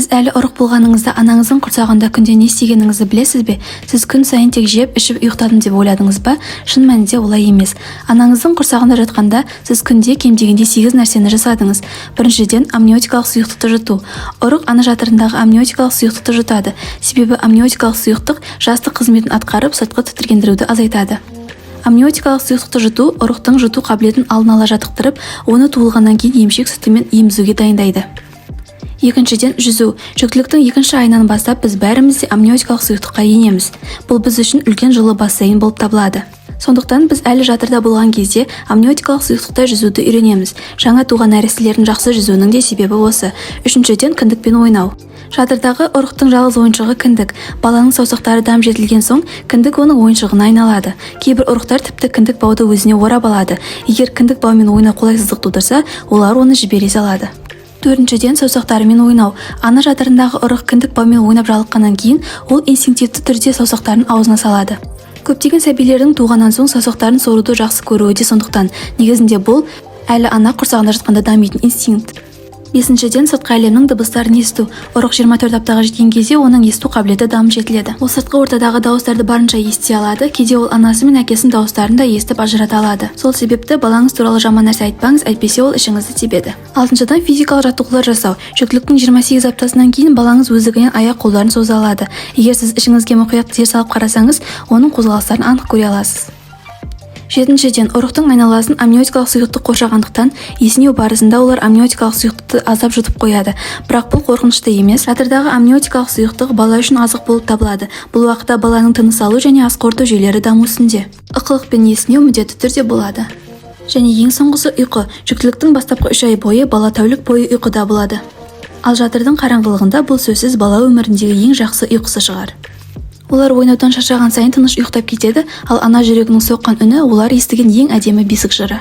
Сіз әлі ұрық болғаныңызда анаңыздың құрсағында күнде не істегеніңізді білесіз бе? Сіз күн сайын тек жеп, ішіп, ұйықтадым деп ойладыңыз ба? Шын мәнінде олай емес. Анаңыздың құрсағында жатқанда сіз күнде кем дегенде сегіз нәрсені жасадыңыз. Біріншіден, амниотикалық сұйықтықты жұту. Ұрық ана жатырындағы амниотикалық сұйықтықты жұтады, себебі амниотикалық сұйықтық жастық қызметін атқарып, сыртқы тітіркендіруді азайтады. Амниотикалық сұйықтықты жұту ұрықтың жұту қабілетін алдын ала жаттықтырып, оны туылғаннан кейін емшек сүтімен емізуге дайындайды. Екіншіден, жүзу. Жүктіліктің екінші айынан бастап біз бәріміз де амниотикалық сұйықтыққа енеміз. Бұл біз үшін үлкен жылы бассейн болып табылады. Сондықтан біз әлі жатырда болған кезде амниотикалық сұйықтықта жүзуді үйренеміз. Жаңа туған нәрестелердің жақсы жүзуінің де себебі осы. Үшіншіден, кіндікпен ойнау. Жатырдағы ұрықтың жалғыз ойыншығы кіндік. Баланың саусақтары дамып жетілген соң, кіндік оның ойыншығына айналады. Кейбір ұрықтар тіпті кіндік бауды өзіне орап алады. Егер кіндік баумен ойнау қолайсыздық тудырса, олар оны жібере салады. Төртіншіден, саусақтарымен ойнау. Ана жатырындағы ұрық кіндік баумен ойнап жалыққаннан кейін, ол инстинктивті түрде саусақтарын аузына салады. Көптеген сәбилердің туғаннан соң саусақтарын соруды жақсы көруі де сондықтан. Негізінде бұл әлі ана құрсағында жатқанда дамитын инстинкт. Бесіншіден, сыртқы әлемнің дыбыстарын есту. Ұрық 24 аптаға жеткен кезде оның есту қабілеті дамып жетіледі. Ол сыртқы ортадағы дауыстарды барынша ести алады. Кейде ол анасы мен әкесінің дауыстарын да естіп ажырата алады. Сол себепті балаңыз туралы жаман нәрсе айтпаңыз, әйтпесе ол ішіңізді тебеді. Алтыншыдан, физикалық жаттығулар жасау. Жүктіліктің 28 аптасынан кейін балаңыз өздігінен аяқ қолдарын соза алады. Егер сіз ішіңізге мұқият зер салып қарасаңыз, оның қозғалыстарын анық көре аласыз. Жетіншіден, ұрықтың айналасын амниотикалық сұйықтық қоршағандықтан, есінеу барысында олар амниотикалық сұйықтықты аздап жұтып қояды. Бірақ бұл қорқынышты емес. Жатырдағы амниотикалық сұйықтық бала үшін азық болып табылады. Бұл уақытта баланың тыныс алу және ас қорыту жүйелері даму үстінде. Ықылық пен есінеу міндетті түрде болады. Және ең соңғысы, ұйқы. Жүктіліктің бастапқы 3 ай бойы бала тәулік бойы ұйқыда болады. Ал жатырдың қараңғылығында бұл сөзсіз бала өміріндегі ең жақсы ұйқысы шығар. Олар ойнаудан шаршаған сайын тыныш ұйықтап кетеді, ал ана жүрегінің соққан үні олар естіген ең әдемі бесік жыры.